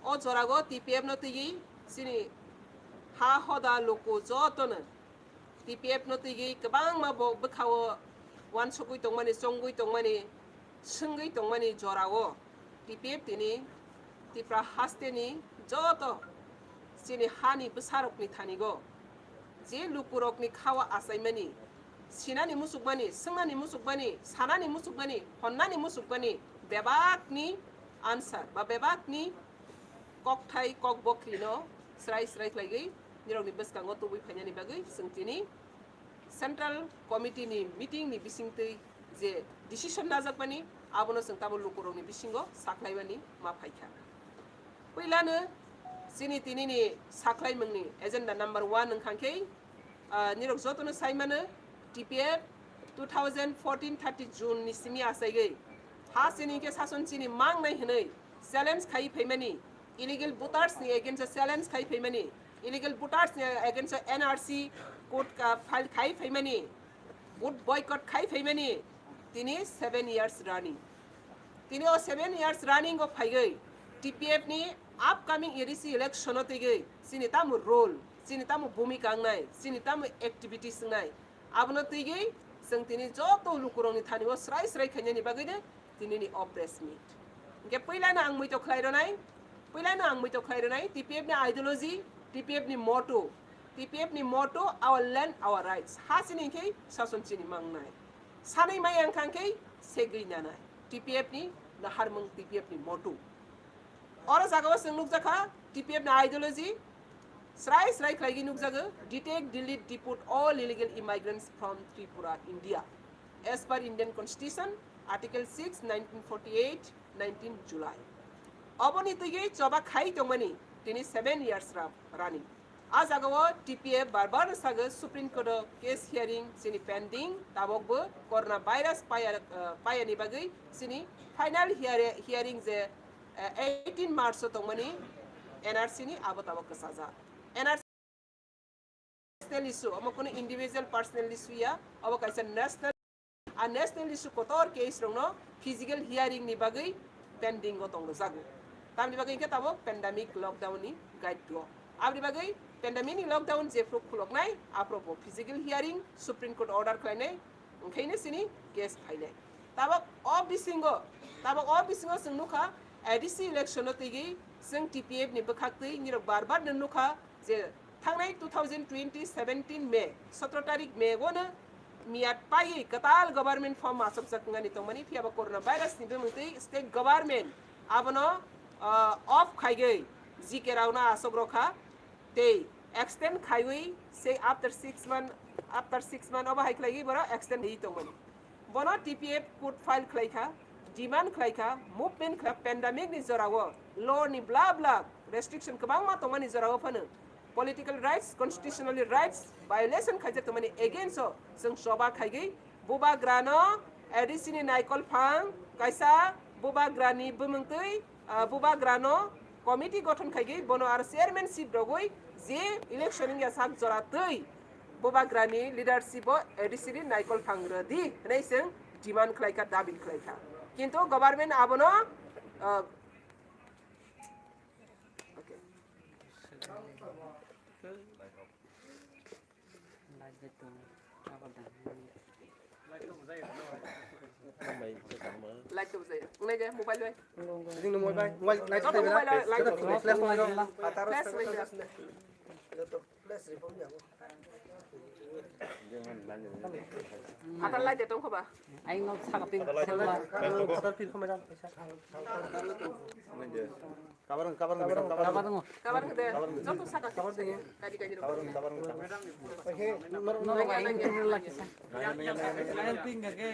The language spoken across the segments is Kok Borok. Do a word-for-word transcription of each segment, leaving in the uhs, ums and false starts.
O jorago T P F no twiwi chini ha hoda luku jotono T P F no twiwi kwbangma bo bwkhao wansugwi tongmani, chongwi tongmani, swngwi tongmani jorao T P F tini Tipra hasteni joto chini hani bwsarokni thanigo je lukurokni khao achaimani, sinani muchukmani, swngnani muchukmani, sanani muchukmani, honnani muchukmani bebakni answer ba bebakni kokthai kokbokrino srai srai khlaiwi nirokni bwskango tubui phainani bagwi chwng tini Central Committee ni meeting ni bisingtwi je decision najakmani, abono chwng tamo lukurokni bisingo sakhlaimani ma phaikha. Puilano chini tinini sakhlaimungni agenda number one wngkha khe, ah, nirok jotono saimano T P F two thousand fourteen thirty June ni simi achaigwi ha chini khe sason chini mangnai hwnwi challenge khai phaimani, illegal voters ni against o challenge khai phaimani, illegal voters ni against o N R C court ka file khai phaimani, vote boycott khai phaimani, tini seven years running. Tini o seven years running o phaigwi T P F ni upcoming A D C election o twiwi chini tamo role, chini tamo bhumika wngnai, chini tamo activities wngnai, abono twiwi chwng tini joto lukurokni thani o srai srai khainani bagwi de tinini o press meet. Hingke puilano ang muitok khlai ronai, puilano ang muitok khlai ronai, T P F ni ideology, T P F ni motto, T P F ni motto, "Our land, our rights." Ha chini khe sason chini mangnai. Sanai mai ang khan khe segwi nanai. T P F ni naharmung, T P F ni motto. Oro jagao chwng nukjakha T P F ni ideology, srai srai khlaigwi nukjago, "Detect, delete, deport all illegal immigrants from Tripura, India." As per Indian Constitution, Article six, nineteen forty-eight, nineteen July. Oboni twiwi choba khai tongmani tini seven years ra-, running. A jagao T P F bar bar sago Supreme Court o case hearing chini pending, tabok bo corona virus paya, uh, payani bagwi chini final hear-, hearing je, uh, eighteen March o tongmani N R C ni abo tabok kwchajak. N R C national issue, omo kunu individual personal issue ya, obo kaisa national, a national issue kotor case rokno physical hearing ni bagwi pending o tongjago. Tamni bagwi hwnkhe tabok pandemic lockdown ni guide o. Aboni bagwi pandemic ni lockdown jephru khuloknai, aphuru bo physical hearing, Supreme Court order khlainai, wngkhaino chini case phainai. Tabok o bisingo, tabok o bisingo chwng nukha, A D C election o twiwi chwng T P F ni bwkhaktwi nirok bar bar no nukha je thangnai two thousand twenty seventeen May, sotro tarik May o no miyat paiwi kwtal government form achukjak wngani tongmani, phiya bo corona virus ni bumungtwi state government abono, ah, off khaigwi G K rokno achuk rokha. Tei extend khaiwi sei after six month, after six month obo hai khlaiwi borok extend khaiwi tongmani. Bono T P F court file khlaikha, demand khlaikha, movement khlai, pandemic ni jorao law ni bla bla restriction kwbangma tongmani jorao phano political rights, constitutional rights violation khaijak tongmani against o chwng choba khaigwi bubagrano A D C ni naikol phang kaisa bubagrani bumungtwi, ah, bubagrano committee gothon khaigwi bono aro chairmanship rogwi je election wngya sak jora twi bubagrani leadership o A D C ni naikol phang rwdi hwnwi chwng demand khlaikha, dabi khlaikha. Kintu government abono, ah, okay. Light to bujai. Unai de mobile bai. Joto mobile bai, light to flash bai. Flash bai. Joto flash ri pom jabo. Atal light de tong khoba. Aing nok saka pin. Atal pin khoma jam. Unai de. Kabar, kabar, kabar, kabar. Kabar, kabar. Kabar de. Joto saka. Kabar de. Kadi, kadi. Kabar, kabar. Ayang tinggal ke.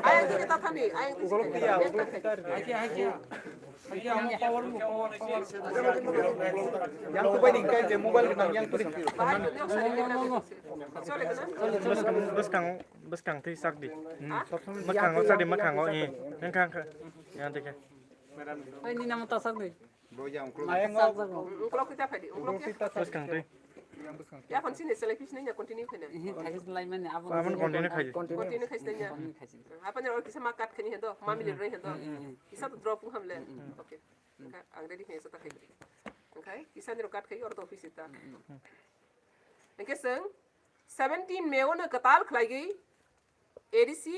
Ayang tinggal tathani, ayang tinggal. Ugolok dia, ugolok dia. Aja, aja. Aja, amo power mo, power, power. Yang tu bai ding kai je mobile nang yang tu ding. Bahar tu dia usah dia. Chole kana? Bwskang, bwskang twi sak di. Mwkhango sak di, mwkhango, eh. Yang kha, kha. Yang twi kha. Ai, ni namo ta sak di. Bo ya ungklok. Sak jago. Ungklok kita phadi, ungklok ya. Bwskang twi. Ya kon sini selai pis nanya continue khaina. Ihi, thakis lai mane abo. Abon continue khai. Continue khai nanya. Continue khai. Apa nyar kisa ma cut khani hendo, ma mili re hendo. Kisa to drop hamle. Okay. Ang ready khe sa ta khai. Ang khai kisa ni ro kat khai or to office ta. Ang ke seng seventeen May o na katal khlai gei A D C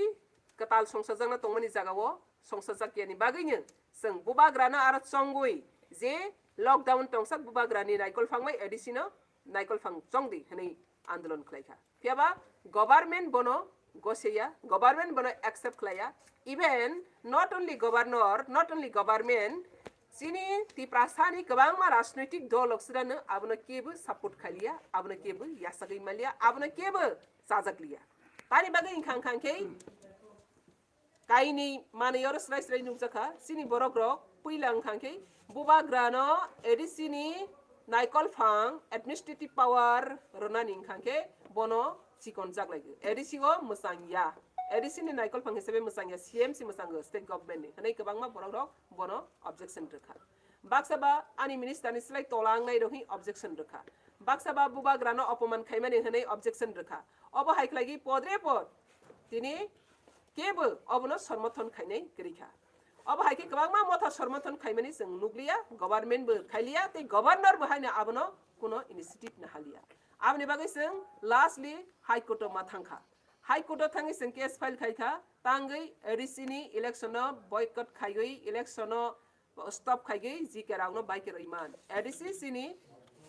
katal songsa jang na tong mani jaga o songsa jak ya ni bagwi ni seng bubagra na aro chongwi je lockdown tong sak bubagra ni naikol phang bai A D C no naikol phang chong di hwnwi andolon khlai kha. Phiya ba government bono goseya, government bono accept khlaiya. Even not only governor, not only government, chini Tiprasa ni kwbangma rajnoitik dol rok sida no abono kebo support khailiya, abono kebo yasagwi maliya, abono kebo chajak liya. Tani bagwi wngkha wngkha khe kaini manwi oro srai srai nukjakha, chini borok rok puila wngkha khe bubagra no A D C ni naikol phang administrative power rwnani wngkha khe bono chikon jak lai A D C o mwchang ya, A D C ni naikol phang hisabe mwchang ya, C M si mwchango state government ni hwnwi kwbangma borok rok bono objection rwkha. Baksa ba ani minister ni slai tola wngnai rok hi objection rwkha. Baksa ba bubagra no opoman khaimani hwnwi objection rwkha. Obo hai khlai gwi podre pod tini kebo obono sormothon khainai kwrwi kha. Obo hai khe kwbangma motha sormothon khaimani chwng nukliya, government bo khailiya tei governor bo haino abono kuno initiative nahaliya. Aboni bagwi chwng lastly High Court o ma thangkha. High Court o thangwi chwng case file khai kha, tangwi A D C ni election no boycott khaiwi election no stop khaigwi G K rok no bai khe rwi man. A D C chini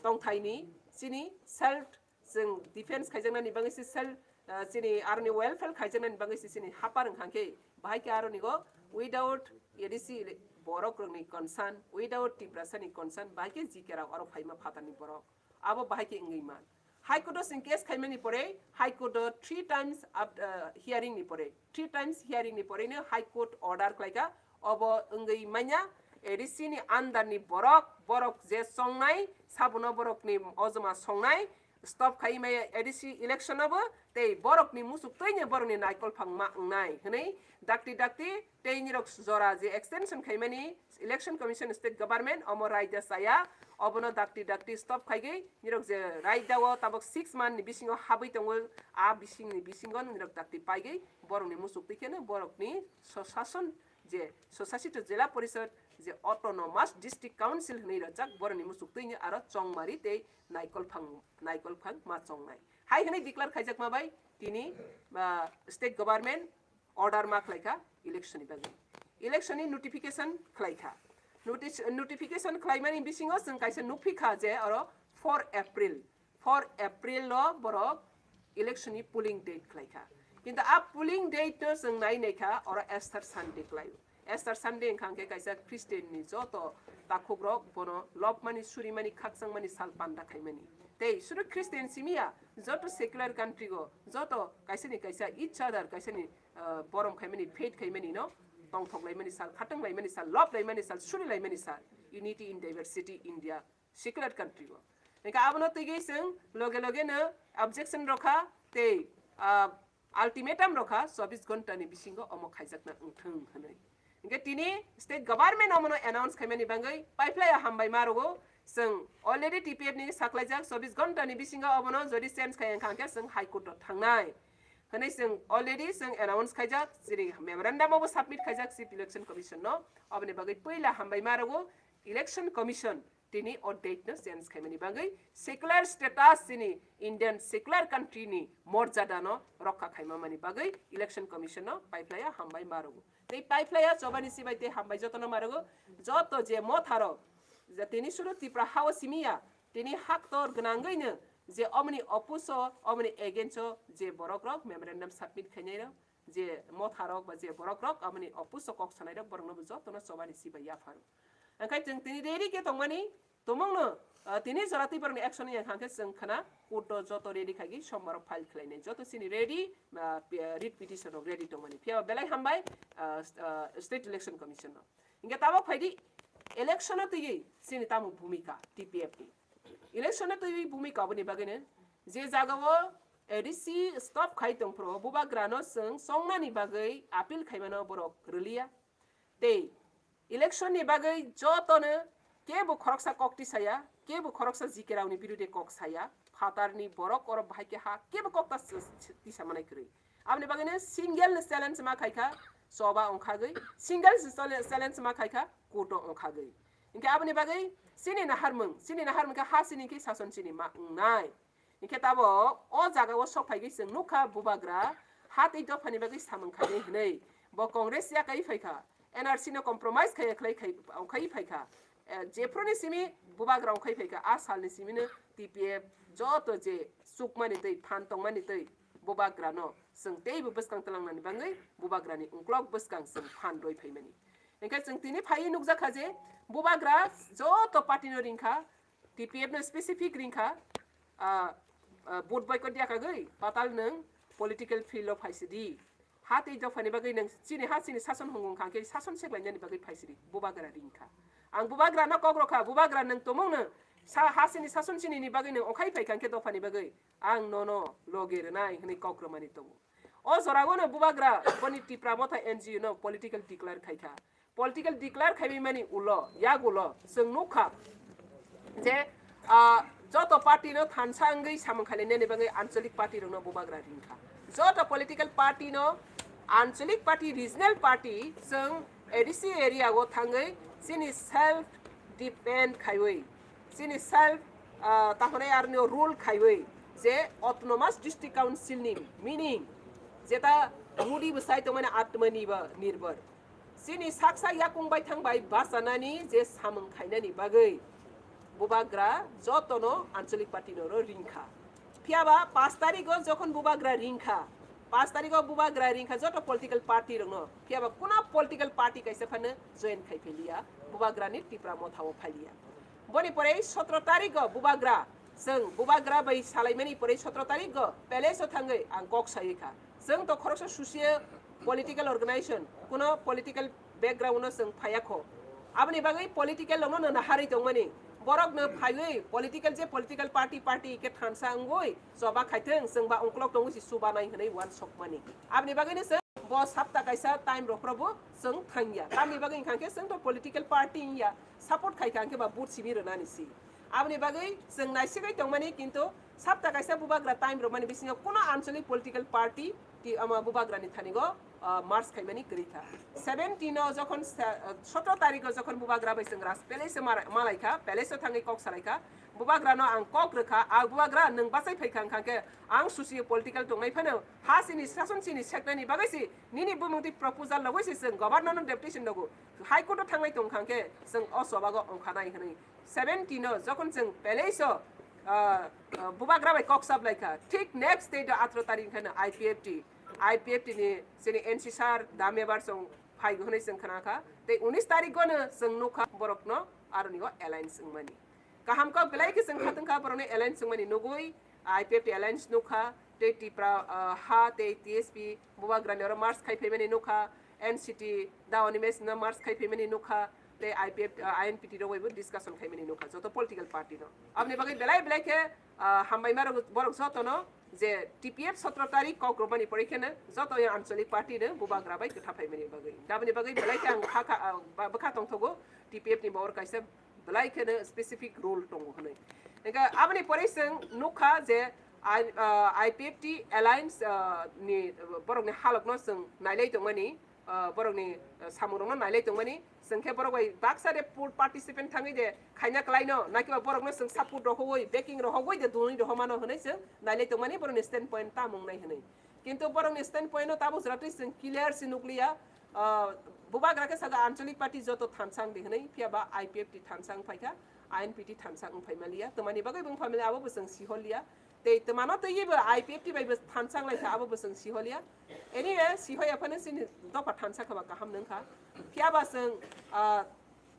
tongthai ni chini self chwng defense khaijaknani bagwi se self, ah, chini aroni welfare khaijaknani bagwi se chini hapar wngkha khe bahai khe aroni go without A D C borok rokni concern, without Tiprasa ni concern bahai khe G K rok oro phaima phatarni borok abo bahai khe wngwi man. High Court o chwng case khaimani pore, High Court o three times up, ah, hearing ni pore, three times hearing ni pore no High Court order khlaikha, obo wngwi manya A D C ni under ni borok, borok je songnai, sabuno borokni ojoma songnai, stop khai maya A D C election obo, tei borokni musuk twi ni borokni naikol phang ma wngnai hwnwi dakti dakti tei nirok jora je extension khaimani Election Commission, State Government omo raida chaya, obono dakti dakti stop khaigwi nirok je raida o tabok six month ni bisingo habwi tongo, a bising ni bisingo nirok dakti paigwi borokni musuk twi kheno borokni swshason je Swshasit Jila Porishod je Autonomous District Council hwnwi rwjak borokni musuk twi ni aro chongmari tei naikol phang, naikol phang ma chongnai hai hwnwi declare khaijakma bai tini, ah, state government order ma khlaikha election ni bagwi. Election ni notification khlaikha. Notice, notification khlaimani bisingo chwng kaisa nukphikha je oro four April, four April o borok election ni polling date khlaikha. Kintu a polling date no chwng nai naikha oro Easter Sunday khlaio. Easter Sunday wngkha hwnkhe kaisa Christian ni joto takhukrok bono lobmani, surimani, khakchangmani sal panda khaimani. Tei suru Christian simiya joto secular country o joto kaisa ni kaisa each other kaisa ni ah, borom khaimani, faith khaimani no, tongthok laimani sal, khatang laimani sal, love laimani sal, suri laimani sal, unity in diversity India, secular country o. Hingke abono twi chwng loge loge no objection rokha tei, ah, ultimatum rokha chobbish ghonta ni bisingo omo khaijakna wngthung hwnwi. Hingke tini state government omono announce khaimani bagwi paiphlai hambai ma rwgo. Chwng already T P F ni saklaijak chobbish ghonta ni bisingo obono jodi change khai wngkha hingke chwng High Court o thangnai. Hwnwi chwng already chwng announce khaijak, chini memorandum obo submit khaijak Chief Election Commission no. Oboni bagwi puila hambai ma rwgo Election Commission tini o date no change khaimani bagwi secular status chini Indian secular country ni morjada no rokha khaima mani bagwi Election Commission no paiphlaiya hambai ma rwgo. Tei paiphlaiya chobani sibai tei hambai jotono ma rwgo. Joto je motha rok je tini suru Tipra ha o simiya tini haktor gwnangwi no je omoni opuso, omoni against o je borok rok memorandum submit khainai rok, je motha rok ba je borok rok, aboni opuso kok sanai rok borok no bo joto no chobani sibai yapharo. Hingke chwng tini ready khe tongmani, tomong no, ah, tini jora twi borok ni action ya hingke chwng khana court o joto ready khaigi sombar o file khlainai. Joto chini ready, ah, pe-, writ petition rok ready tongmani. Phiya belai hambai, ah, st-, ah, State Election Commission no. Hingke tabok phaidi election o twi chini tamo bhumika T P F ni. Election o twi bhumika oboni bagwi no je jaga o A D C stop khai tongphuru bubagra no chwng songnani bagwi appeal khaimano borok rwliya. Tei election ni bagwi jotono kebo khoroksa kok tisaya, kebo khoroksa G K rokni birude kok saya, phatarni borok oro bahai khe ha kebo kok ta s-, s-, tisa manai kwrwi. Aboni bagwino single ni challenge ma khaikha choba ongkhagwi, single ni chale-, challenge ma khaikha court o ongkhagwi. Hinkhe aboni bagwi chini naharmung, chini naharmung khe ha chini khe sason chini ma wngnai. Hinkhe tabok o jaga o sok phaigwi chwng nukha bubagra ha tei dophani bagwi samung khainai hwnwi. Bo Congress yakai phaikha, N R C no compromise khaiya khlai khai, ongkhai phaikha. Eh, jephru ni simi bubagra ongkhai phaikha, a salni simino T P F joto je chukmani twi, phan tongmani twi bubagrano chwng teibo bwskang twlangnani bagwi bubagrani ungklok bwskang chwng phan rwi phaimani. Hinkhe chwng tini phaiwi nukjakha je bubagra joto party no ringkha, T P F no specific ringkha, ah, ah, vote boycott ya kagwi patal nwng political field o phaisidi. Ha tei dophani bagwi nwng chini ha chini sason hwngo wngkha, hinkhe sason seklainani bagwi phaisidi. Bubagra ringkha. Ang bubagra no kok rokha, bubagra nwng tomung no sa ha chini sason chini ni bagwi nwng okhai phaikha hinkhe dophani bagwi ang nono loge rwnai hwnwi kok rwmani tongo. O jorao no bubagra boni Tipra Motha N G O no political declare khaikha. Political declare khaiwi mani ulo, yagulo chwng nukha je, ah, joto party no thansa wngwi samung khainani bagwi anchalik party rokno bubagra ringkha. Joto political party no anchalik party, regional party chwng A D C area o thangwi chini self depend khaiwi, chini self, ah, tahonai arni rule khaiwi je autonomous district council ni meaning jeta Modi bwsai tongmani Atmanirbhar. Chini saksa yakung baithang bai bachanani je samung khainani bagwi bubagra jotono anchalik party no ro ringkha. Phiyaba paanch tarikh o jokhon bubagra ringkha, paanch tarikh o bubagra ringkha joto political party rokno. Phiyaba kuna political party kaisa phano join khai phailiya, bubagrani Tipra Motha o phailiya. Boni pore sotro tarikh o bubagra, chwng bubagra bai salaimani pore sotro tarikh o palace o thangwi ang kok sawi kha. Chwng to khoroksa socio political organization, kuno political background no chwng phaiya kho. Aboni bagwi political rokno no naharwi tongmani. Borok no phaiwi political je political party party khe thansa wngwi choba khaithwng, chwng ba ungkolok tongwi si chubanai hwnwi uansukmani. Aboni bagwi no chwng bo sapta kaisa time rok phuru bo chwng thangya. Tamni bagwi wngkha khe chwng to political party wngya, support khai kha khe ba vote simi rwnani si. Aboni bagwi chwng naisigwi tongmani, kintu sapta kaisa bubagra time rwmani bisingo kuno anchalik political party ti ama bubagrani thani go, ah, merge khaimani kwrwi kha. Seventeen o jokhon sa-, ah, sotro tarikh o jokhon bubagra bai chwng Raj Palace o mara-, malai kha, palace o thangwi kok salai kha. Bubagrano ang kok rwkha, a bubagra nwng bachai phai kha wngkha khe ang socio political tongnai phano ha chini sason chini seknani bagwi si nini bumungtwi proposal logwi si chwng governor no deputation logo. High Court o thangnai tong kha khe chwng o chobago ongkha nai hwnwi. Seventeen o jokhon chwng palace o, ah, ah, bubagra bai kok sap lai kha, thik next day do atro tarikh kheno I P F T, I P F T ni chini N C sir Damebar chwng phai hwnwi chwng khna kha. Tei unis tarikh gono chwng nukha borokno aroni o alliance wngmani. Kaham kok belai khe chwng khatungkha borokni alliance wngmani nugwi, I P F T alliance nukha, tei Tipra, ah, ha tei T S P bubagrani oro merge khai phaimani nukha, N C T da Animesh no merge khai phaimani nukha, tei I P F T, ah, I N P T rok bai bo discussion khaimani nukha joto political party no. Aboni bagwi belai belai khe, ah, hambaima rok borok joto no je T P F sotro tarikh kok rwmani pore kheno joto yang anchalik party no bubagra bai kwtha phaimani bagwi. Aboni bagwi belai khe ang kha kha, ah, ba-, bwkha tongthogo T P F ni bo oro kaisa belai kheno specific rule tongo hwnwi. Hinkhe aboni pore chwng nukha je I-, ah, I P F T alliance, ah, ni borokni halokno chwng nailai tongmani, ah, borokni, ah, samungrokno nailai tongmani, chwng khe borok bai baksa de full participant thangwi de khaina kwlaino, nakiba borokno chwng support rohogwi, backing rohogwi de dunwi rohomano hwnwi chwng nailai tongmani borokni stand point tamo wngnai hwnwi. Kintu borokni stand point no tabuk jora twi chwng clear se nukliya, ah, bubagra khe saka anchalik party joto thansa wngdi hwnwi, phiya ba I P F T thansa wngphai kha, I N P T thansa wngphai maliya, twmani bagwi bo wngphai maliya abo bo chwng siholiya. Tei twmano twiwi bo I P F T bai bo thansa wnglaikha, abo bo chwng siholiya. Anyway, sihoya phano chini dopha thansa khe ba kaham nung kha. Phiya ba chwng, ah,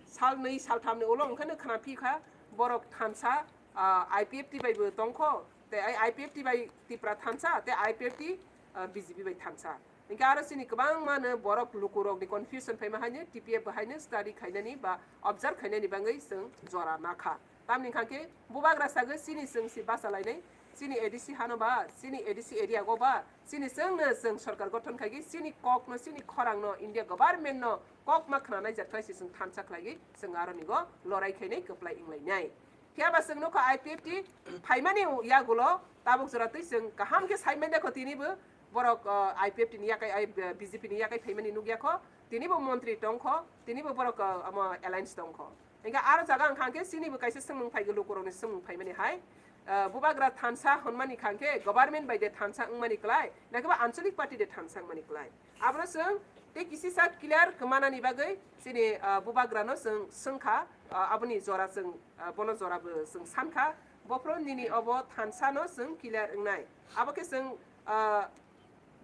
sal nwi sal thamni ulo wngkhano khna phi kha, borok thansa, ah, I P F T bai bo tong kho, tei I P F T bai Tipra thansa, tei I P F T, ah, B J P bai thansa. Hinkhe aro chini kwbangma no borok lukurokni confusion phaima haino T P F bo haino study khainani ba observe khainani bagwi chwng jora nakha. Tamni hwnkha khe bubagra sagwi chini chwng si bachalainai, chini A D C hano ba, chini A D C area go ba, chini chwngno chwng sorkar gothon khaigwi chini kokno, chini khorangno, India government no kokma khwnanai jak khlai se chwng thansa khlaigwi chwng aroni go lorai khainai, kwplai wnglainai. Phiya ba chwng nukha I P F T phaimani yagulo tabuk jora twi chwng kaham khe sai manya kho tini bo borok, uh, I P F T ni yakai, I, B J P ni yakai phaimani nukya kho, tini bo montri tong kho, tini bo borok, uh, omo alliance tong kho. Hingke aro jaga wngkha hingke chini bo kaisa swngmung phaigo lukurokni swngmung phaimani hai, ah, bubagra thansa hwnmani kha hingke government bai de thansa wngmani klai, naikhe ba anchalik party de thansa wngmani klai. Abono chwng tei kisisa clear kwmanani bagwi chini, ah, bubagrano chwng swngkha, ah, aboni jora chwng, ah, bono jora bo chwng sankha. Bophuru nini obo thansano chwng clear wngnai. Abo khe chwng, ah,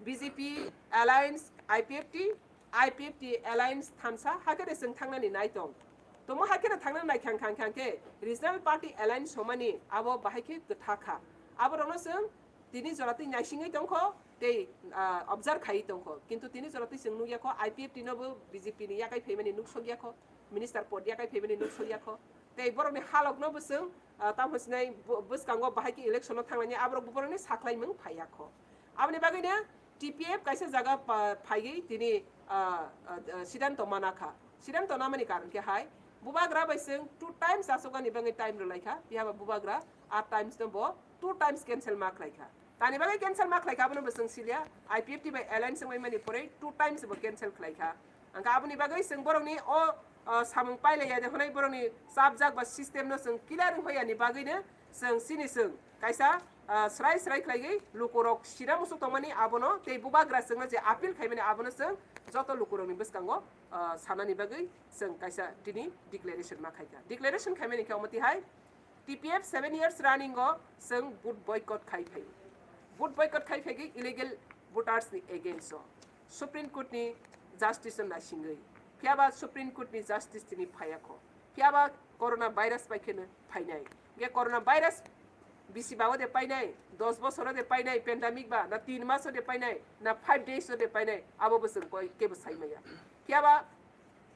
B J P alliance, I P F T, I P F T alliance thansa hakhe de chwng thangnani nai tong. Tomo hakhe de thangna nai khang khang khang khe regional party alliance somani abo bahai khe kwtha kha. Aborokno chwng tini jora twi naisingwi tongkho tei, ah, observe khaiwi tongkho. Kintu tini jora twi chwng nukya kho I P F T no bo B J P ni yakai phaimani nuksokya kho, minister pod yakai phaimani nuksokya kho. Tei borokni halokno bo chwng, ah, tamo sinai bo-, bwskango bahai khe election no thangnani aborok bo borokni saklaimung phaiya kho. Aboni bagwino T P F kaisa jaga pa-, phaiwi tini, ah, ah, ah, sidanto mana kha. Sidanto namani karon khe hai, bubagra bai chwng two times achukani bagwi time rwlai kha, phiya ba bubagra a times no bo two times cancel ma khlai kha. Tani bagwi cancel ma khlai kha, abono bo chwng siliya, I P F T bai alliance wngwi mani pore two times bo cancel khlai kha. Hingkhe aboni bagwi chwng borokni o, o samung pailaiya de hwnwi borokni chapjak ba system no chwng clear wng phaiyani bagwino chwng chini chwng kaisa, ah, srai srai khlaiwi lukurok sina musuk tongmani abono tei bubagra chwngno je appeal khaimani abono chwng joto lukurokni bwskango, ah, sanani bagwi chwng kaisa tini declaration ma khaikha. Declaration khaimani khe omo tihai, T P F seven years running o chwng vote boycott khai phai. Vote boycott khai phai khe illegal voters ni against o Supreme Court ni justice no naisingwi. Phiya ba Supreme Court ni justice tini phaiya kho. Phiya ba corona virus bai kheno phainai. Ge corona virus bisi bago de painai, dos bosoro de painai, pandemic ba, na tin maso de painai, na five days o de painai, abo bo chwng koi kebo sai maya. Phiya ba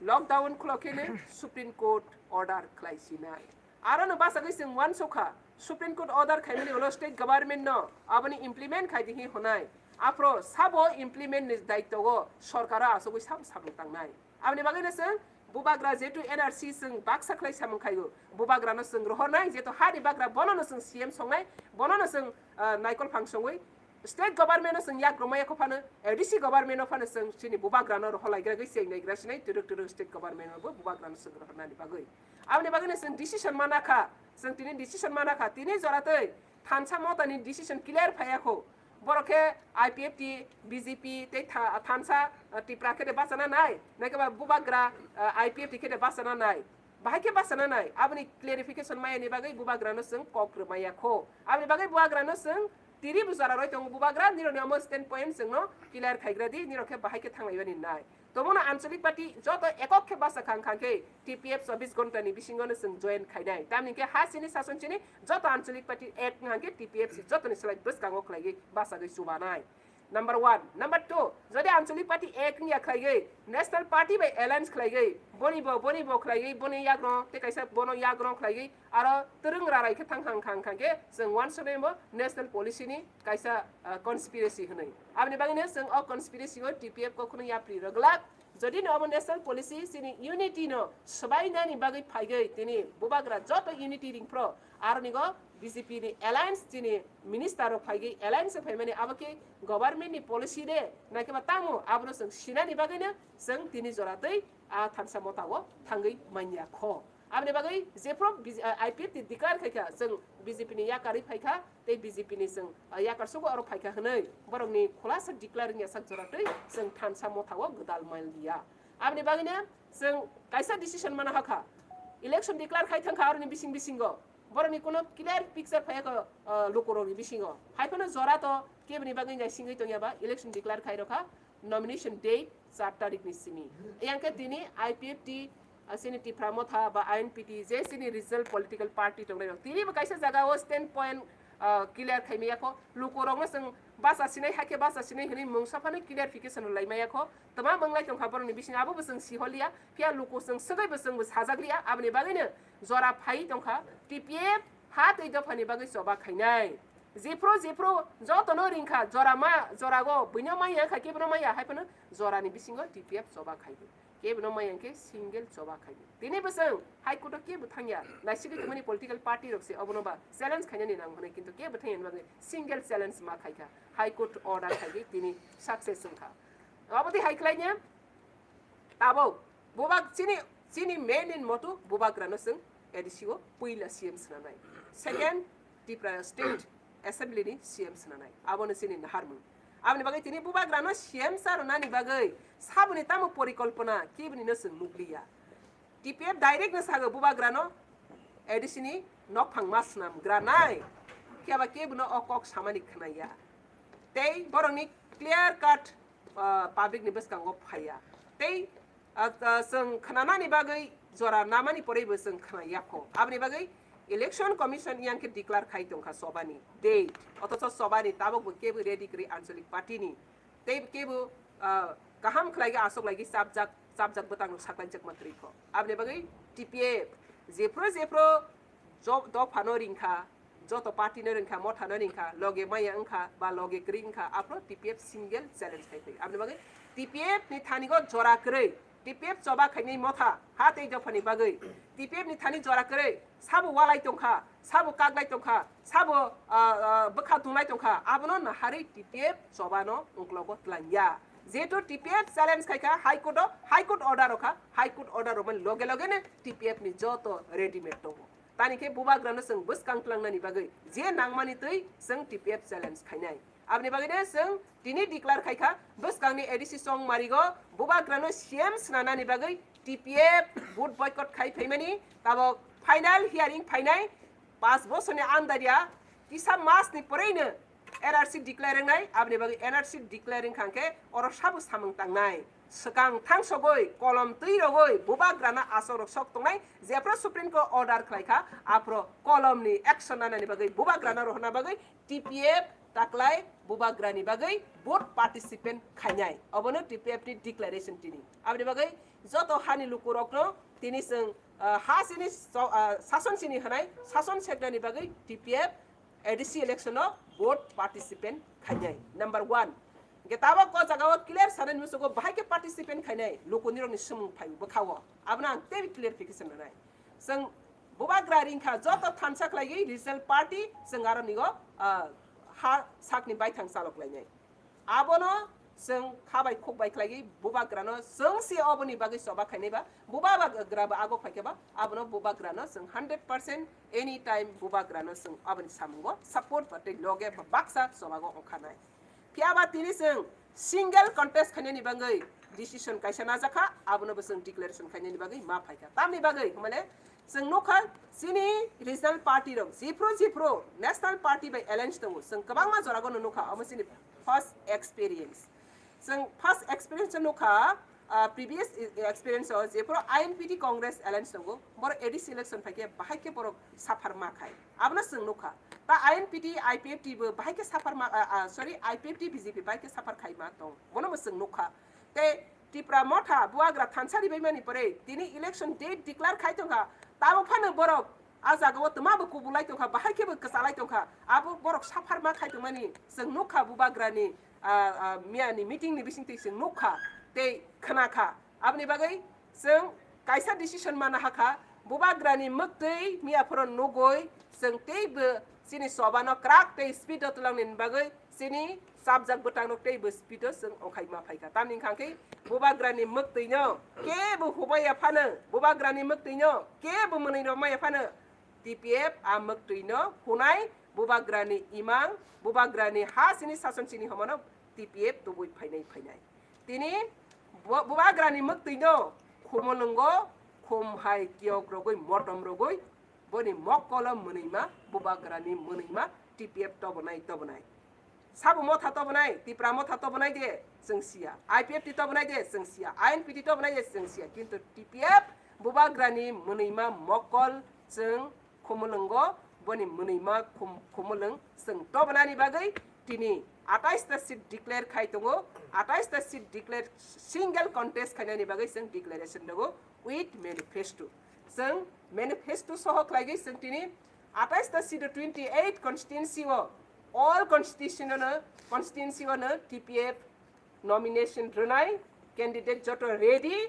lockdown khulok kheno Supreme Court order khlai sinai. Aro no bachagwi chwng uansukha, Supreme Court order khaimani ulo state government no aboni implement khai di hi hwnai. Aphro sabo implement ni daityo o sorkaro achugwi sabo samung tangnai. Aboni bagwino chwng bubagra jehetu N R C chwng baksa khlai samung khaio, bubagrano chwng rohornai, jehetu hani bagra bonono chwng C M songnai, bonono chwng, ah, naikol phang songwi state government no chwng yak romaya kho phano, A D C government no phano chwng chini bubagrano rohorlaigra gwi cheng naigra sinai, twrwk twrwk state government no bo bubagrano chwng rohornani bagwi. Aboni bagwino chwng decision mana kha, chwng tini decision mana kha, tini jora twi thansa motani decision clear phaiya kho. Borok khe I P F T, B J P tei tha-, thansa, ah, Tipra khe de bachana nai, naikhe ba bubagra, ah, I P F T khe de bachana nai. Bahai khe bachana nai, aboni clarification maya ni bagwi bubagrano chwng kok rwmaya kho. Aboni bagwi bubagrano chwng tini bo jora roi tongo, bubagra nirokni omo stand point chwngno clear khaigra di, nirok khe bahai khe thanglaibani nai. Tomono anchalik party joto ekok khe basa khang khang khe T P F chobbish ghonta ni bisingo no chwng join khainai. Tamni khe ha chini sason chini joto anchalik party ek wngkha khe T P F si jotoni slai bwskango khlaiwi bachagwi chubanai. Number one. Number two, jodi anchalik party ek wngya khlaiwi national party bai alliance khlaiwi boni bo, boni bo khlaiwi boni yagrong tei kaisa bono yagrong khlaiwi aro twrwng rarai khe thang thang thang thang khe chwng uansuknai bo national policy ni kaisa, ah, conspiracy hwnwi. Aboni bagwino chwng o conspiracy o T P F kok khwnwi yapri rwglak. Jodi no obo national policy chini unity no swbainani bagwi phaigwi tini bubagra joto unity ringphro aroni go B J P ni alliance chini minister rok phaigwi alliance phaimani abo khe government ni policy de naikhe ba tamo abono chwng sinani bagwino chwng tini jora twi a thansa motha o thangwi manya kho. Aboni bagwi jephru B J, ah, I P F T declare khai kha, chwng B J P ni yakarwi phai kha, tei B J P ni chwng, ah, yakar sugo oro phai kha hwnwi borokni khulasa declare wngya sak jora twi chwng thansa motha o gwdal man liya. Aboni bagwino chwng kaisa decision mana hakha, election declare khai thang kha aroni bising bisingo borokni kuno clear picture phai kha, ah, lukurokni bisingo. Hai phano jora to keboni bagwi naisingwi tongya ba election declare khai rokha, nomination date char tarik ni simi. Yang khe tini I P F T, ah, chini Tipra Motha ba I N P T je chini regional political party tongnai rok. Tini bo kaisa jaga o stand point, ah, clear khai maya kho. Luku rok no chwng basa sinai hai khe basa sinai hwnwi mungsa phano clarification rwlai maya kho. Tama manglai tongkha borok ni bisingo abo bo chwng si holiya. Phiya luku chwng swgwi bo chwng bo sajak liya. Aboni bagwi no jora phai tongkha T P F ha tei dopha ni bagwi choba khainai. Jephru jephru joto no ringkha jora ma, jora go buino maya kha kebo no maya hai phano jora ni bisingo T P F choba khai bo. Kebo no maya hwnkhe single choba khai bo. Tini bwswng High Court o kebo thangya. Naisigwi tongmani political party rok se obono ba challenge khainani nang hwnwi kintu kebo thangya hwnwi single challenge ma khaikha. High Court order khaigwi tini success wngkha. Obo twi hai khlaina tabuk bubak chini Chini main in moto Bubagrano chwng A D C o puila C M swnamnai. Second, Tripura State Assembly ni C M swnamnai. Abono chini naharmung. Aboni bagwi tini Bubagrano C M sa rwnani bagwi saboni tamo porikolpona keboni no chwng nukliya. T P F direct no sago Bubagrano A D C ni nokphang ma swnamgranai. Phiya ba kebono o kok samani khnaya. Tei borokni clear cut, ah, public ni bwskango phaiya. Tei, ah, ah, chwng khnanani bagwi jora namani porwi bo chwng khnayakho. Aboni bagwi Election Commission yang khe declare khai tongkha chobani date. Othocho chobani tabok bo kebo ready kwrwi Anchalik Party ni. Tei kebo, ah, kaham khlai asok lai chapjak, chapjak bwtang rok saklai jakma kwrwi kho. Aboni bagwi T P F jephru jephru jo-, dophano ringkha, joto party no ringkha, motha no ringkha, loge maya wngkha, ba loge kwrwi wngkha, aphuru T P F single challenge khai phai. Aboni bagwi T P F ni thani go jora kwrwi, T P F choba khainai motha, ha tei dophani bagwi T P F ni thani jora kwrwi, sabo walai tongkha, sabo kaklai tongkha, sabo, ah, ah, bwkha tunglai tongkha, abono naharwi T P F choba no ungklogo tlangya. Jehetu T P F challenge khaikha High Court o, High Court order rokha, High Court order romani loge loge no T P F ni joto readymade tongo. Tani khe Bubagrano chwng bwskang tlangnani bagwi je nangmani twi chwng T P F challenge khainai. Aboni bagwi no chwng tini declare khaikha bwskangni A D C Chongmarigo Bubagrano C M swnanani bagwi T P F vote boycott khai phaimani, tabok final hearing phainai, pas bosorni andariya kisa masni porwino N R C declare wngnai, aboni bagwi N R C declare wngkha hwnkhe oro sabo samung tangnai. Swkang thangsogwi, kolom twi rogwi, Bubagrano aswk rok sok tongnai, jephru Supreme Court order khlaikha, aphuru kolomni action nanani bagwi, Bubagrano rohorna bagwi T P F taklai Bubagrani bagwi vote participant khainai. Obono T P F ni declaration tini. Aboni bagwi joto hani lukurokno tini chwng, ah, ha sini so-, ah, sason sini hwnai, sason seknani bagwi T P F A D C election o vote participant khainai. Number one. Hwnkhe tabok o jaga o clear sanani musugo bahai khe participant khainai lukunirokni swmung phai bwkha o. Abono ang tei clarification rwnai. Chwng Bubagra ringkha joto thansa khlaigwi regional party chwng aroni o, ah, ha sakni baithang chalok lainai. Abono chwng kha bai khuk bai khlaigwi Bubagrano chwng se oboni bagwi choba khainai ba Bubagra bo ago phaikhe ba abono Bubagrano chwng hundred percent anytime Bubagrano chwng aboni samungo support ba tei loge ba baksa chobago ongkhanai. Phiya ba tini chwng single contest khainani bagwi decision kaisa najakha, abono bo chwng declaration khainani bagwi ma phaikha. Tamni bagwi hwnmale chwng nukha chini regional party rok, jephru jephru national party bai alliance tongo, chwng kwbangma joragono nukha, omo chini first experience. Chwng first experience nukha, ah, previous i-, experience o jephru I N P T Congress alliance tongo, borok A D C election phaikhe bahai khe borok suffer ma khai. Abono chwng nukha. Ta I N P T, I P F T bo bahai khe suffer ma, ah, ah, sorry, I P F T B J P bahai khe suffer khai ma tong. Bono bo chwng nukha. Tei Tipra Motha Bubagra thansa ribaimani pore tini election date declare khai tongkha. Tamo phano borok a jaga o twma bo kubulai tongkha, bahai khe bo kwchalai tongkha. Abo borok suffer ma khai tongmani chwng nukha Bubagrani, ah, ah, miyani meeting ni bisingtwi chwng nukha tei khwnakha. Aboni bagwi chwng kaisa decision mana hakha, Bubagrani mwktwi miya phoro nugwi chwng teibo chini choba no kwrak tei speed o twlangni bagwi chini chapjak bwtang rok teibo speed o chwng ongkhai ma phaikha. Tamni hwnkha khe Bubagrani mwktwi no kebo hubaiya phano, Bubagrani mwktwi no kebo mwnwi rw maya phano T P F a mwktwi no hunai, Bubagrani imang, Bubagrani ha chini sason chini homono T P F tubui phainai phainai. Tini bo-, Bubagrani mwktwi no khumulwngo khum hai kiyok rogwi motom rogwi boni mokkolo mwnwima Bubagrani mwnwima T P F tobonai tobonai. Sabo Motha tobonai, Tipra Motha tobonai de chwng siya, I P F T tobonai de chwng siya, I N P T tobonai de chwng siya, kintu T P F Bubagrani mwnwima mokkol chwng khumulwngo boni mwnwima khum-, khumulwng chwng tobonani bagwi tini atais ta seat declare khai tongo, atais ta seat declare single contest khainani bagwi chwng declaration rwgo with manifesto. Chwng manifesto soho khlaigwi chwng tini atais ta seat o twenty eight constituency o, all constitution o no, constituency o no T P F nomination rwnai, candidate joto ready,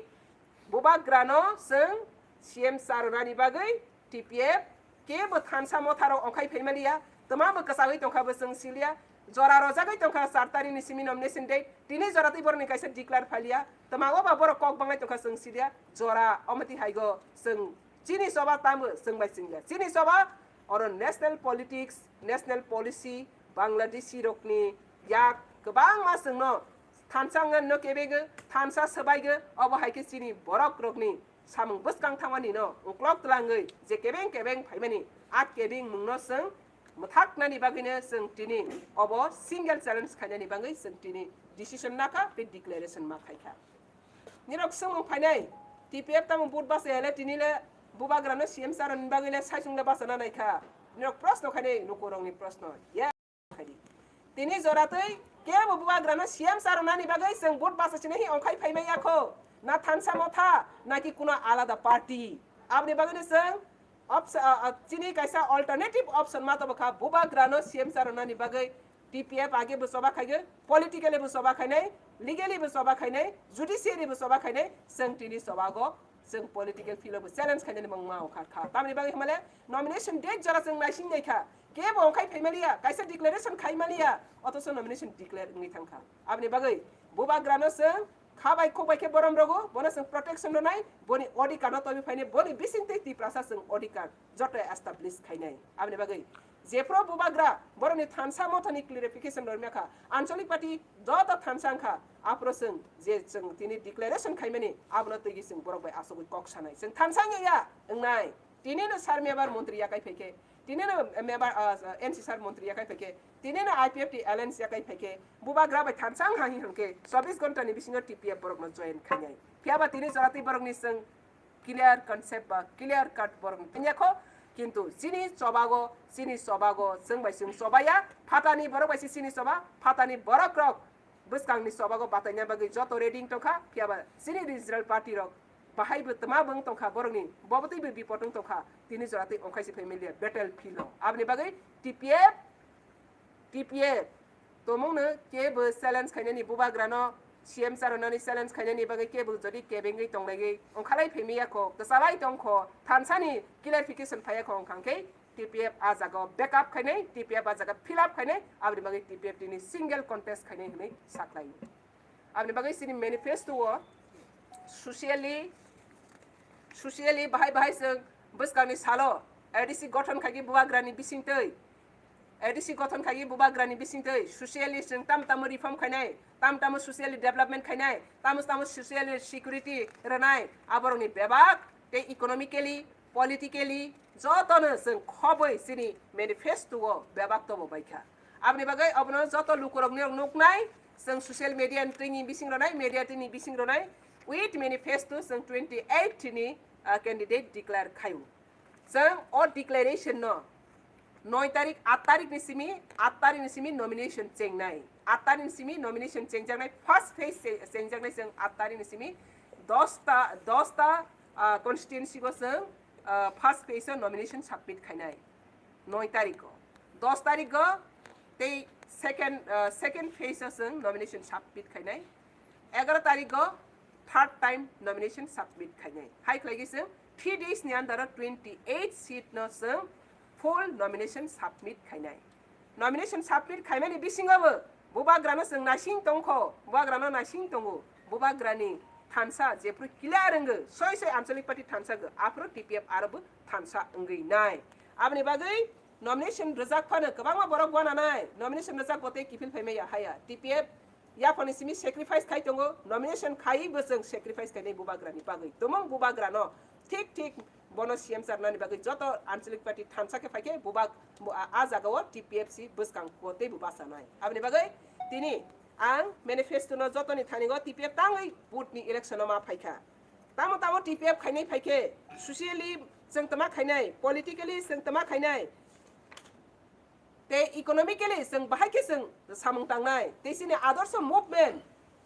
Bubagrano chwng C M sa rwnani bagwi T P F kebo thansa Motha rok ongkhai phaimaliya, twma bo kwchagwi tongkha bo chwng siliya, Jora rojagwi tongkha char tarikni simi nomination date, tini jora tei borokni kaisa declare phailiya, twmango ba borok kok banglai tongkha chwng sidiya, jora omo twi haigo chwng chini choba tamo chwng bai chwngya. Chini choba oro national politics, national policy, Bangladeshi rokni yak kwbangma chwngno thansa wngya no kebegwi, thansa swbaigwi, obo hai khe chini borok rokni samung bwskang thangmani no uklok twlangwi je kebeng kebeng phaimani a kebeng mungno chwng mwthaknani bagwino chwng tini obo single challenge khainani bagwi chwng tini decision nakha tei declaration ma khaikha. Nirok swngmung phainai, T P F tamo vote bachai hale tini le bubagrano C M charoni bagwi le saichung le bachana naikha. Nirok proshno khainai, lukurokni proshno. Yes. Khaidi. Tini jora twi kebo bubagrano C M charwnani bagwi chwng vote bachachina hi ongkhai phaimai yakho? Na thansa motha, naki kuno alada party? Aboni bagwino chwng option, ah, ah, chini kaisa alternative option ma tobokha, bubagrano C M charwnani bagwi T P F age bo choba khaigwi, politically bo choba khainai, legally bo choba khainai, judiciary bo choba khainai, chwng tini chobago chwng political field o bo challenge khainani mung ma ongkha kha. Tamni bagwi hwnmale nomination date jora chwng naising naikha. Kebo ongkhai phaimaliya, kaisa declaration khaimaliya, othocho nomination declare wngwi thangkha. Aboni bagwi bubagrano chwng kha bai khuk bai khe borom rogo, bono chwng protection rwnai, boni odhikar no tobi phainai, boni bising tei Tiprasa chwng odhikar joto establish khainai. Aboni bagwi jephru bubagra borokni thansa mothani clarification rwmya kha, anchalik party joto thansa wngkha, aphuru chwng je chwng tini declaration khaimani abono twiwi chwng borok bai achugwi kok sanai. Chwng thansa wngya ya wngnai. Tini no sir member montri yakai phaikhe, tini no member, ah, N C sir montri yakai phaikhe, tini no I P F T alliance yakai phaikhe, bubagra bai thansa wngha hi hwnkhe chobbish ghonta ni bisingo T P F borokno join khainai. Phiyaba tini jora twi borokni chwng clear concept ba clear cut borok wngya kho, kintu chini chobago, chini chobago chwng bai chwng chobaya, phatani borok bai se chini choba, phatani borok rok bwskangni chobago bataina bagwi joto ready wng tongkha, phiyaba chini regional party rok bahai bo twma bo wng tongkha, borokni bo bwtwi bo bipot wng tongkha, tini jora twi ongkhai se family battle field o. Aboni bagwi T P F, T P F tomungno kebo challenge khainani, bubagrano C M charwnani challenge khainani bagwi kebo jodi kebengwi tonglaigwi ongkhalai phaimaya kho, kwchalai tongkho, thansani clarification phaiya kho wngkha khe T P F a jaga o backup khainai, T P F a jaga fill up khainai, aboni bagwi T P F tini single contest khainai hwnwi saklai. Aboni bagwi chini manifesto o socially, socially bahai bahai chwng bwskangni salo A D C gothon khaigwi bubagrani bisingtwi, A D C gothon khaigwi bubagrani bisingtwi socially chwng tam tamo reform khainai, tam tamo socially development khainai, tamo tamo socially security rwnai, aborokni bebak tei economically, politically jotono chwng khobwi chini manifesto o bebak tobo baikha. Aboni bagwi abono joto lukurokni rok nuknai, chwng social media ni twi ni bising rwnai, media twi ni bising rwnai, with manifesto chwng twenty eight ni, ah, candidate declare khaio. Chwng o declaration no noi tarik, at tarik ni simi, at tarik ni simi nomination chengnai. At tarik ni simi nomination chengjaknai, first phase che-, chengjaknai chwng at tarik ni simi dosta, dosta, ah, constituency go chwng, ah, first phase o nomination submit khainai. Noi tarikgo, dos tarikgo tei second, ah, second phase o chwng nomination submit khainai. Egaroh tarikgo third time nomination submit khainai. Hai khlaigwi chwng three days ni under o twenty eight seat no chwng full nomination submit khainai. Nomination submit khaimani bisingo bo bubagrano chwng naising tongkho, bubagrano naising tongo, bubagrani thansa jephru clear wngwi soi soi anchalik party thansa go, aphuru T P F aro bo thansa wngwi nai. Aboni bagwi nomination rwjak phano kwbangma borok wananai, nomination rwjak bo tei kiphil phaimaya haya. T P F yaphani simi sacrifice khai tongo, nomination khaiwi bo chwng sacrifice khainai bubagrani bagwi. Tumung bubagrano thik thik bono C M charnani bagwi joto anchalik party thansa khe phaikhe bubak bo a, a jagao T P F C bwskang kuo tei bo bachanai. Aboni bagwi tini ang manifesto no jotoni thani go T P F tangwi vote ni election o ma phaikha. Tamo tamo T P F khainai phaikhe, socially chwng tama khainai, politically chwng tama khainai, tei economically chwng bahai khe chwng samung tangnai, tei chini Adarsh movement,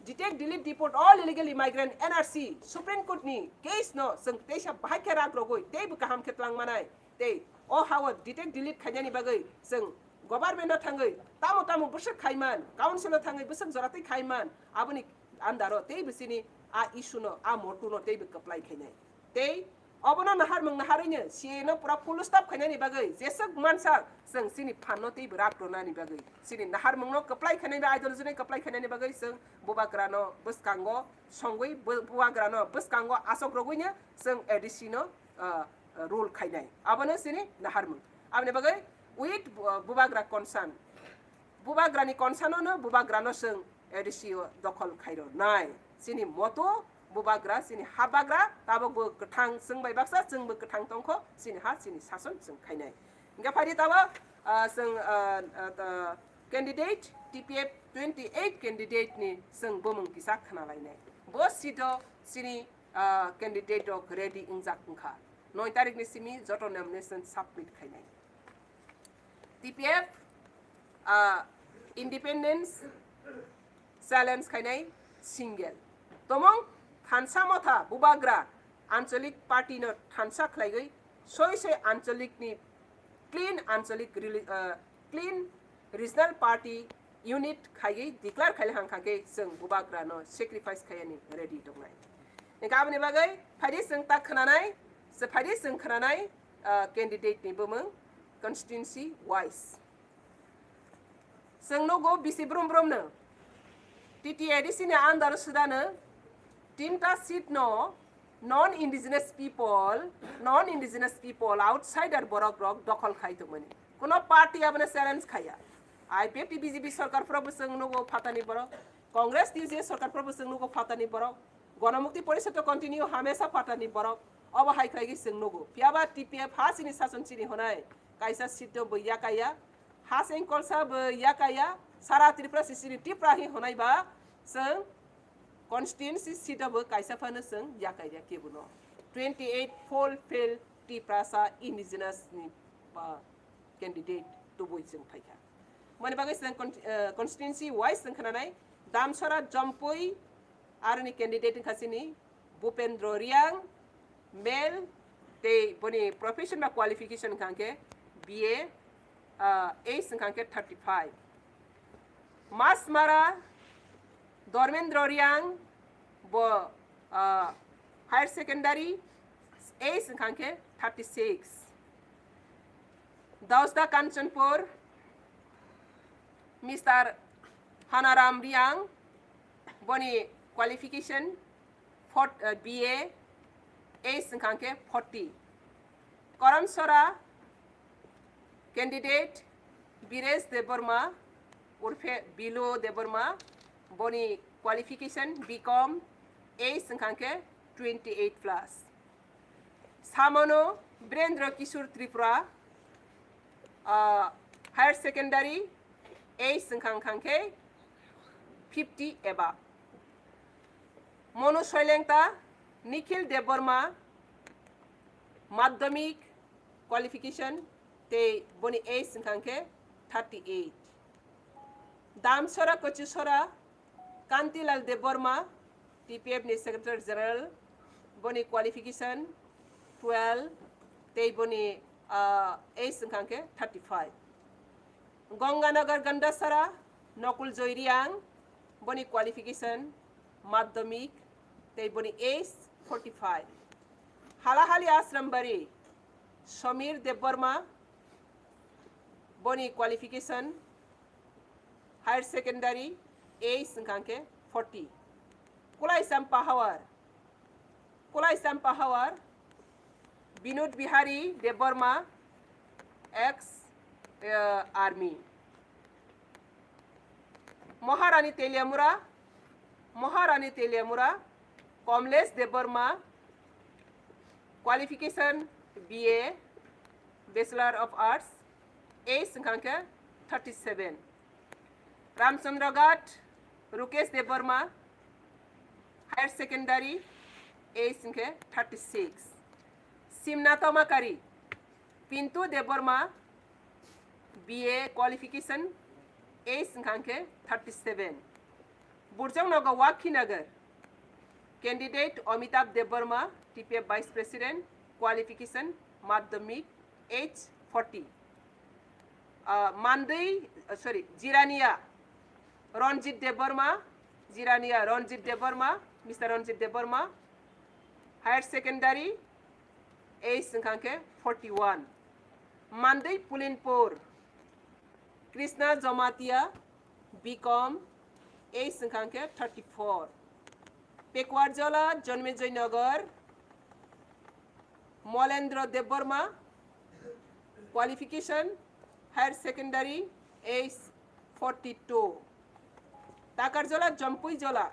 detect, delete, deport all illegal immigrant, N R C, Supreme Court ni case no chwng teisa bahai khe rak rogwi teibo kaham khe twlang manai, tei o ha-o detect, delete khainani bagwi chwng government o thangwi tamo tamo bwswk khaiman, council o thangwi bwswk jora twi khaiman, aboni under o teibo chini a issue no, a motu no teibo kwplai khainai. Tei Obono naharmung naharwino C A A no pura full stop khainani bagwi jeswk mansa chwng chini phanno teibo rak rwnani bagwi, chini naharmungno kwplai khainani bagwi, ideology no kwplai khainani bagwi chwng bubagrano bwskango songwi bu-, bubagrano bwskango asok rogwino chwng A D C no, ah, ah, rule khainai. Abono chini naharmung. Aboni bagwi with bu-, bubagra concern. Bubagrani concern-o no bubagrano chwng A D C o dokhol khairo nai. Chini moto bubagra, chini habagra, tabok bo kwthang chwng bai baksa, chwng bo kwthang tongkho, chini ha, chini sason chwng khainai. Hingkhe phaidi tabok, ah, chwng, ah, ah, ta-, candidate, T P F twenty eight candidate ni chwng bumung kisa khna lainai. Bo seat o chini, ah, candidate rok ready wngjak wngkha. Noi tarik ni simi joto nomination submit khainai. T P F, ah, independence challenge khainai single. Tomong thansa motha bubagra anchalik party no thansa khlaigwi soi soi anchalik ni clean anchalik reli-, ah, clean regional party unit khaiwi declare khaile hangkha khe chwng bubagra no sacrifice khaiyani ready tongnai. Hingkhe aboni bagwi phaidi chwng ta khwnanai, se phaidi chwng khwnanai, ah, candidate ni bumung constituency wise. Chwng nugo bisi brum brum no T T A D C ni under o swdano tinta seat no non indigenous people, non indigenous people, outsider borok rok dokhol khai tongmani. Kuno party abono challenge khaya. I P F T B J P sarkar phoro bo chwng nugo phatani borok, Congress T J sarkar phoro bo chwng nugo phatani borok, Ganamukti Porishad to continue hamesa phatani borok. Obo hai khlaigwi chwng nugo. Phiyaba T P F ha chini sason chini honai kaisa seat no bo yakaya. Ha sengkolsa bo yakaya, sara Tripura sisiri Tripura hi honai ba chwng constituency seat o bo kaisa phano chwng yakaya kebo no. Twenty eight full fail Tiprasa indigenous ni ba candidate tubui chwng phaikha. Mani bagwi chwng con-, eh, constituency wise chwng khwnanai Damsara Jompui aroni candidate wngkha chini Bhupendra Riang, male, tei boni profession ba qualification hwnkha khe B A, ah, age hwnkha khe thirty five. Masmara Dharmendra Riang, bo, ah, higher secondary, age hwnkha khe thirty six. Dausda Kanchanpur, Mister Hanaram Riang, boni qualification fort-, eh, B A, age hwnkha khe forty. Koramsora candidate Biresh Debbarma, urphe Bilo Debbarma, boni qualification B Com, age hwnkha khe twenty eight plus. Samono Birendra Kishore Tripura, ah, higher secondary, age hwnkha khe fifty above. Monu Soilengta, Nikhil Debbarma, madhyamik qualification tei boni age hwnkha khe thirty eight. Damsora Kochisora, Kantilal Debbarma, T P F ni Secretary General, boni qualification twelve, tei boni, ah, age hwnkha khe thirty five. Ganganagar Gandasara, Nakul Joy Riang, boni qualification madhyamik, tei boni age forty five. Halahali Asrambari, Samir Debbarma, boni qualification higher secondary, age hwnkha khe forty. Kulai Champa Hawar, Kulai Champa Hawar, Binod Bihari Debbarma, ex, eh, army. Maharani Teliamura, Maharani Teliamura, Kamlesh Debbarma, qualification B A, Bachelor of Arts, age hwnkha khe thirty seven. Ramchandra Ghat, Rukesh Debbarma, higher secondary, age hwnkhe thirty six. Simna Tomakari, Pintu Debbarma, B A qualification, age hwnkha khe thirty seven. Burjang Naga Wakhinagar, candidate Amitabh Debbarma, T P F Vice President, qualification madhyamik, age forty. Ah, Mandwi, ah, sorry, Jirania Ranjit Debbarma, Jirania Ranjit Debbarma, Mister Ranjit Debbarma, higher secondary, Age wngkha khe forty-one. Mandwi Pulinpur, Krishna Jamatia, B Com, age wngkha khe thirty-four. Pekwarjala, Janmejoi Nagar, Molendra Debbarma, qualification, higher secondary, age forty-two. Takarjala, Jampuijala,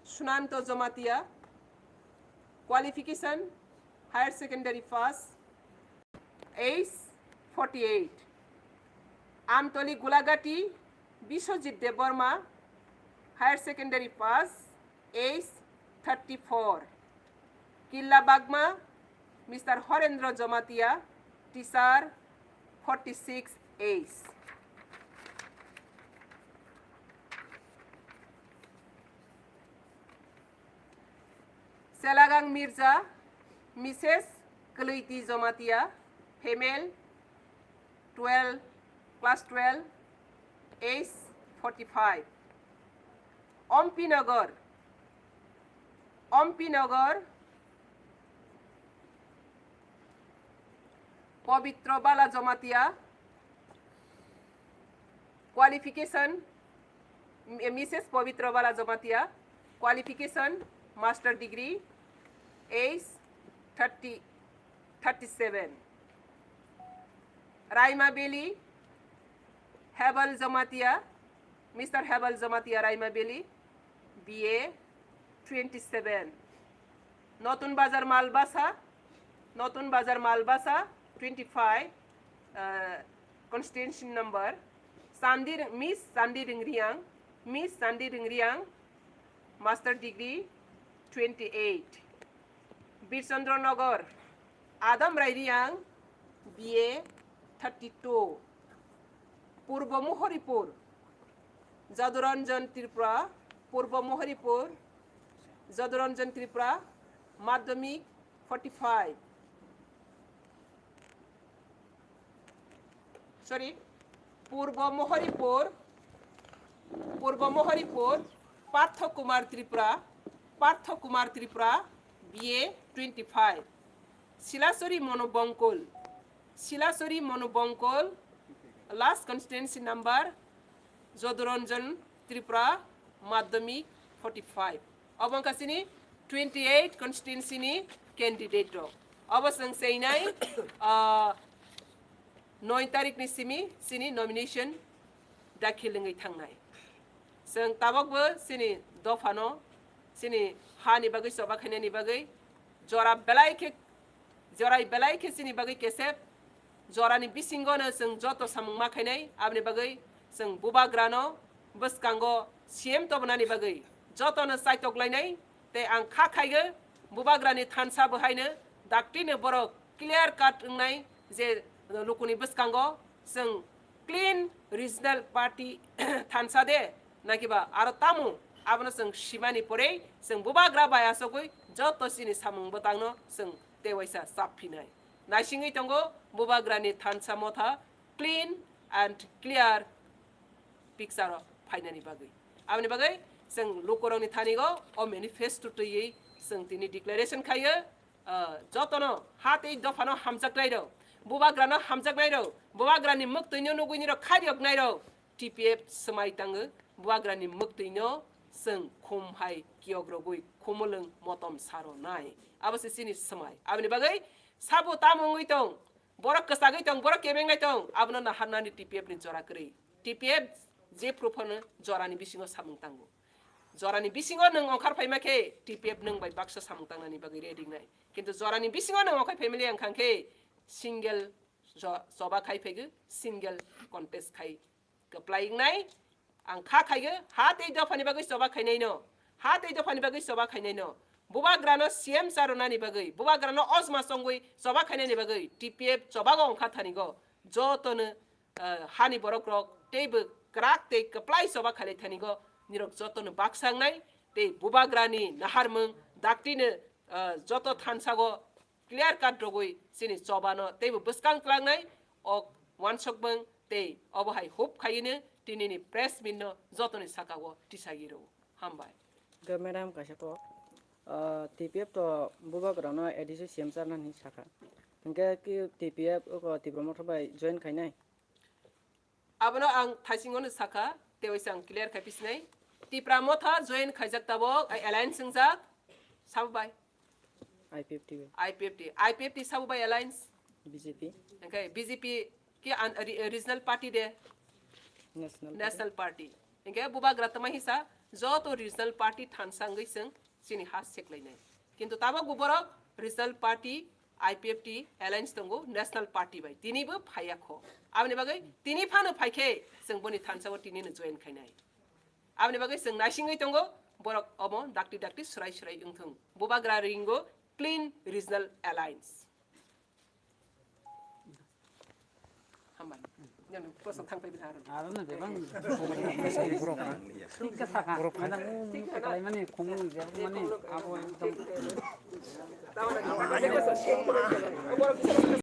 Sunanto Jamatia, qualification, higher secondary pass, age forty-eight. Amtoli Gulagati, Biswajit Debbarma, higher secondary pass, age thirty-four. Killa Bagma, Mister Horendra Jamatia, teacher, forty-six age. Selagang Mirza, Missus Kalaiti Jamatia, female, twelve, class twelve, age forty-five. Ompi Nagar, Ompi Nagar, Pabitra Bala Jamatia, qualification, M-, Missus Pabitra Bala Jamatia, qualification, master degree, age thirty, thirty-seven. Raima Valley, Hebal Jamatia, Mister Hebal Jamatia, Raima Valley, B A, twenty-seven. Notun Bazar Malbasa, Notun Bazar Malbasa, twenty-five, uh, constituency number, Sandi Ring-, Miss Sandi Ringriang, Miss Sandi Ringriang, master degree, twenty-eight. Birchandra Nagar, Adam Rairiang, B A, thirty-two. Purbo Mohoripur, Jaduranjan Tripura, Purbo Mohoripur, Jaduranjan Tripura, Madhyamik forty-five. Sorry, Purbo Mohoripur, Purbo Mohoripur, Partho Kumar Tripura, Partho Kumar Tripura, B A twenty-five. Silasori Monu Bongkol, Silasori Monu Bongkol, last constituency number, Jaduranjan Tripura, Madhyamik forty-five. Obo wngkha chini twenty-eight constituency ni candidate rok. Obo chwng cheinai, ah, noi tarik ni simi chini nomination dakhil wngwi thangnai. Chwng tabokbo chini dophano, chini hani bagwi choba khainani bagwi jora belai khe, jorai belai khe chini bagwi kesep, jorani bisingono chwng joto samung ma khainai, aboni bagwi chwng bubagrano bwskango C M tobonani bagwi jotono chaitok lainai, tei ang kha khaigo bubagrani thansa bo haino dakti no borok clear cut wngnai je lukuni bwskango chwng clean regional party thansa de, nakiba aro tamo, abono chwng simani porei chwng bubagra bai asogwi joto chini samung bwtangno chwng tewaisa chap phinai. Naisingwi tongo bubagrani thansa motha clean and clear picture o phainani bagwi. Aboni bagwi chwng lukurokni thanigo o manifesto twiwi chwng tini declaration khaio, ah, jotono ha tei dophano hamjaknairok, bubagrano hamjaknairok, bubagrani mwktwino nugwinirok khairiyoknairok T P F swmai tango, bubagrani mwktwino chwng khum hai kiyokrogwi khumulwng motom saronai. Abo se chini swmai. Aboni bagwi sabo tamo wngwi tong, borok kwchagwi tong, borok kebengnai tong, abono naharnani T P F ni jora kwrwi. T P F je phuru phano jorani bisingo samung tango. Jorani bisingo nwng ongkhar phaima khe T P F nwng bai baksa samung tangnani bagwi ready wngnai. Kintu jorani bisingo nwng ongkhar phaimali wngkha khe single jo-, choba khai phaigo, single contest khai kwplai wngnai. Ang kha khaigo, ha tei dophani bagwi choba khainaino, ha tei dophani bagwi choba khainaino. Bubagrano C M charonani bagwi, bubagrano ojma chongwi choba khainani bagwi T P F chobago ongkha thanigo jotono, ah, hani borokrok teibo kwrak tei kwplai choba khailai thanigo nirok jotono baksa wngnai tei bubagrani naharmung daktino, ah, joto thansago clear cut rogwi chini chobano teibo bwskang tlangnai ok wansukmung tei obo hai hope khaiyino tinini press meet no jotoni sakao tisagi rwo. Hambai. Ge madam kaisa kok. Ah, T P F to bubagrano A D C C M charnani sakha. Hingke ki T P F oko Tipra Motha bai join khainai? Abono ang thaisingono sakha, tei waisa ang clear khai pisinai. Tipra Motha join khaijak tabok, ai alliance wngjak, sabo bai? I P F T bai. I P F T, I P F T sabo bai alliance? B J P. Hingke B J P ki an, re-, regional party de? National Party. National Party. Hingke bubagra tama hisa, joto regional party thansa wngwi chwng chini ha seklainai. Kintu tabok bo borok regional party, I P F T alliance tongo national party bai. Tini bo phaiya kho. Aboni bagwi tini phano phaikhe chwng boni thansao tinino join khainai. Aboni bagwi chwng naisingwi tongo, borok omo dakti dakti swrai swrai wngthung. Bubagra ringo clean regional alliance. Hambai. Yang prosa thang pai bini aro. Aro na bebang. Thik kha sakha. Madam, thik kha na. Kalai mani khumung je mani abo ekdom.